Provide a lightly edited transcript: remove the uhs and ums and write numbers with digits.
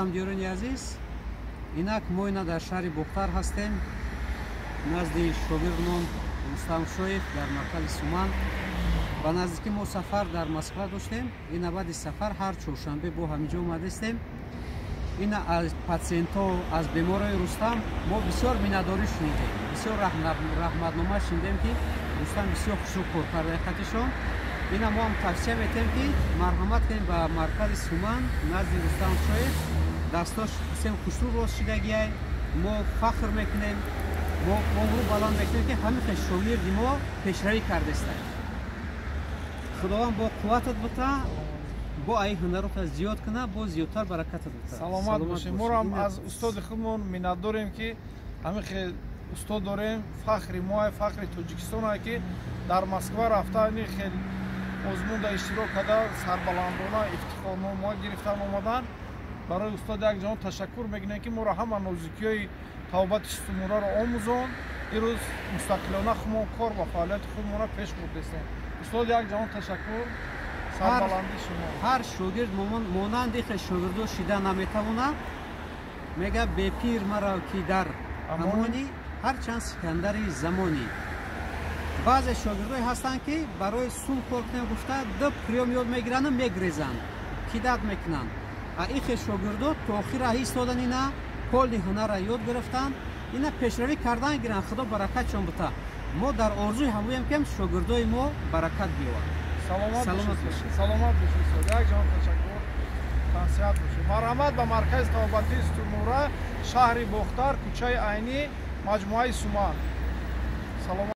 Ҳамдиёрони азиз, инак мо ина дар шаҳри Бохтар ҳастем, назди шогирдмон Рустам Шоев дар маркази Суман. Ба наздикӣ мо сафар дар Москва доштем. Ина баъди сафар ҳар чоршанбе бо ҳаминҷо омадастем. Ина аз патсиентҳо, аз беморои Рустам мо бисёр миннатдорӣ шунидем, бисёр раҳматнома шунидем, ки Рустам бисёр хушрӯ кор карда хатишон. Ина мо ҳам тавсия метиҳем, ки марҳамат кунем ба маркази Суман, назди Рустам Шоев. Дастош бисёр хушрӯ рост шидагиай. Мо фахр мекунем, мо обрӯ баланд мекунем, ки ҳамин хел шогирди мо пешравӣ кардастад. Худованд бо қувватат бута, бо ай ҳунарота зиёд куна, бо зиёдтар баракатат бута. Саломат бошем. Моро аз устоди худмон миннатдорем, ки ҳамин хел устод дорем. Фахри мо, фахри Тоҷикистон, ки дар Москва рафта, ин хел озмунда иштирок карда, сарбаландона ифтихорнома гирифтан омадан. Барои устод як ҷаҳон ташаккур мекунем, ки моро ҳама нозикиҳои табобати сутунмӯҳраро омӯзонд. Ирӯз мустақилона худмон кор ва фаъолияти худмонро пеш бурдастем. Устод, як ҷаҳон ташаккур, сарбаландии шумо. Ҳар шогирд монанди хел шогирдо шида наметавонад. Мега: «Бепир маро, ки дар амонӣ, ҳарчанд сикандари замонӣ». Баъзе шогирдое ҳастанд, ки барои сум кор кунем гуфта, ду приём ёд мегирану мегрезанд, кидать мекунанд. А ин хел шогирдо то охир раҳӣ истодан, ина полный ҳунарра ёд гирифтанд, ина пешравӣ кардан гиранд. Худо баракатшон бута. Мо дар орзуи ҳамоем, ки шогирдои мо баракат биёвад. Саломат бошед, саломат бошед. Як ҷаҳон ташаккур, тансиҳат бошед. Марҳамат ба маркази табобатии сутунмӯҳра, шаҳри Бохтар, кӯчаи Айнӣ, маҷмӯаи Суман. Саломат.